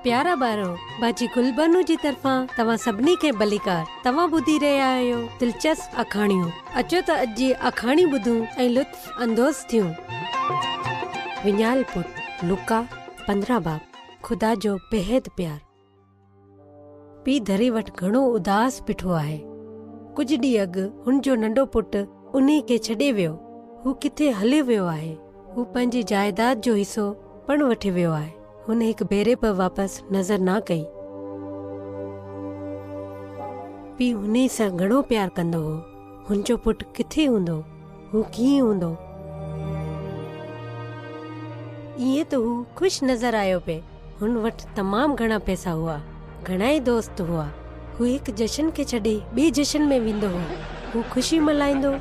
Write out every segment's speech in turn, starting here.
پيارا ٻارو، باجي گلبانو جي طرفان توهان سڀني کي ڀليڪار. توهان ٻڌي رهيا آهيو دلچسپ آکاڻيون. اچو ته اڄ جي آکاڻي ٻڌون ۽ لطف اندوز ٿيون. وڃايل پٽ، لوڪا، 15 باب، خدا جو بيحد پيار. پيء دري وٽ گهڻو اداس بيٺو آهي. ڪجهه ڏينهن اڳ هن جو ننڍو پٽ انهي کي ڇڏي ويو. هو ڪٿي هليو ويو آهي. هو پنهنجي جائيداد جو حصو پڻ وٺي ويو آهي. هن هڪ ڀيري به واپس نظر نه ڪئي. پيء انهي سان گهڻو پيار ڪندو هو. هن جو پٽ ڪٿي هوندو؟ هو ڪيئن هوندو؟ ائين ته هو خوش نظر آيو پئي. هن وٽ تمام گهڻا پئسا هئا. گهڻائي دوست هئا. هو هڪ جشن کي ڇڏي ٻئي جشن ۾ ويندو هو. هو خوشي ملهائيندو،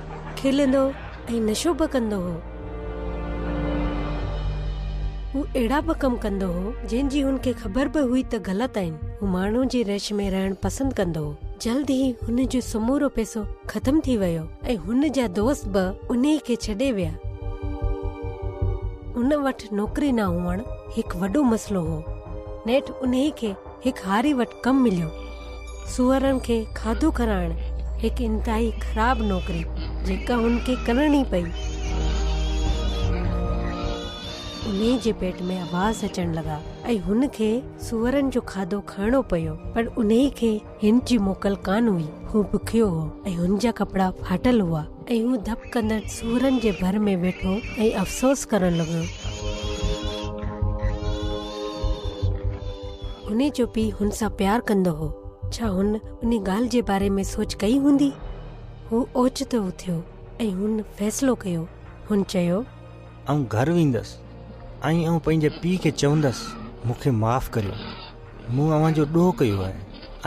کلندو ۽ نشو به ڪندو هو. هو اهڙا به ڪم ڪندو هو، جنهن جي هن کي خبر به هئي ته غلط آهن. هو ماڻهن جي رش ۾ رهڻ پسند ڪندو هو. جلد ئي هن جو سمورو پئسو ختم ٿي ويو ۽ هن جا دوست به انهي کي ڇڏي ويا. هن وٽ نوڪري نه هئڻ هڪ وڏو مسئلو هو. نيٺ انهي کي هڪ هاري وٽ ڪم مليو. سوئرن کي کاڌو کارائڻ هڪ انتهائي خراب نوڪري جيڪا هن کي ڪرڻي پئي. انهي جي پيٽ ۾ آواز اچڻ لڳا ۽ هن کي سوئرن جو کاڌو کائڻو پيو پر انهي کي هن جي موڪل ڪانه هئي. هو بکيو هو ۽ هن جا ڪپڙا ڦاٽل هئا ۽ هو ڌپ ڪندڙ سوئرن جي ڀر ۾ ويٺو ۽ افسوس ڪرڻ لڳو. هن جو پيء هن سان پيار ڪندو هو. ڇا هن انهي ڳالهه جي باري ۾ سوچ ڪئي هوندي؟ هو اوچتو اٿيو ۽ هن فيصلو ڪيو. هن چيو. آئون گهر ويندس ۽ آئون پنهنجي پيء کي چوندس، مون کي معاف ڪريو، مون اوهان جو ڏوهه ڪيو آهي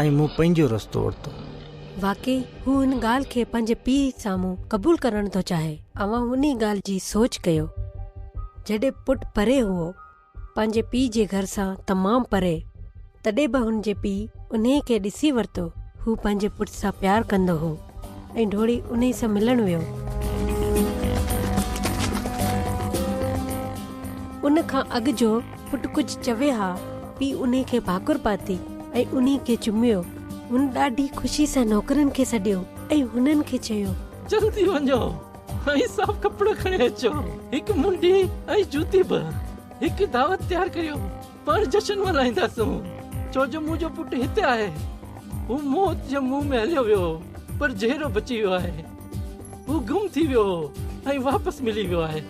۽ مون پنهنجو رستو ورتو. واقعي هو ان ڳالهه کي پنهنجي پيء سامهون قبول ڪرڻ ٿو چاهي. اوهان انهي ڳالهه جي سوچ ڪيو. جڏهن پٽ پري هئو، پنهنجي پيء جي گهر سان تمام پري، تڏهن به هن جي پيء انهيء کي ڏسي ورتو. هو پنهنجي پٽ سان پيار ڪندو هو ۽ ڊوڙي انهيء سان ملڻ ويو. ان کان اڳ جو پٽ ڪجهه چوي ها، پيء انهيء کي ڀاڪر پاتي ۽ انهيء کي چميو. هن ڏاڍي خوشي سان نوڪرن کي سڏيو ۽ هنن کي چيو. جلدي وڃو ۽ صاف ڪپڙا کڻي اچو، هڪ منڊي ۽ جوتي به. هڪ دعوت تيار ڪريو. پاڻ جشن ملهائينداسون، ڇو جو منهنجو پٽ هتي آهي. هو موت جي منهن ۾ هليو ويو هو، پر جيئرو بچي ويو آهي. هو گم ٿي ويو هو ۽ واپس ملي ويو آهي.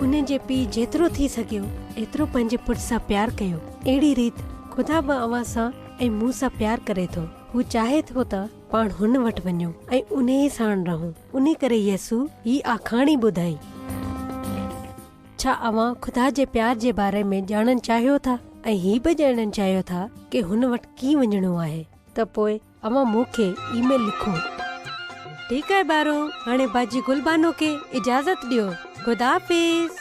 ان جي پيء جيترو ٿي سگهيو، ايترو پنهنجي پٽ سان پيار ڪيو. اهڙي ريت خدا به اوهان سان ۽ مون سان پيار ڪري ٿو. هو چاهي ٿو ته پاڻ هن وٽ وڃون ۽ انهيء ساڻ رهون. انهي ڪري يسوع هي آکاڻي ٻڌائي. ڇا اوهان خدا جي پيار جي باري ۾ ڄاڻڻ چاهيو ٿا ۽ هي به ڄاڻڻ چاهيو ٿا ڪي هن وٽ ڪيئن وڃڻو آهي ته پوء اوهان مون کي اي ميل لکو. ٺيڪ آهي ٻارو هاڻي باجي گل بانو کي اجازت ڏيو خدا حافظ.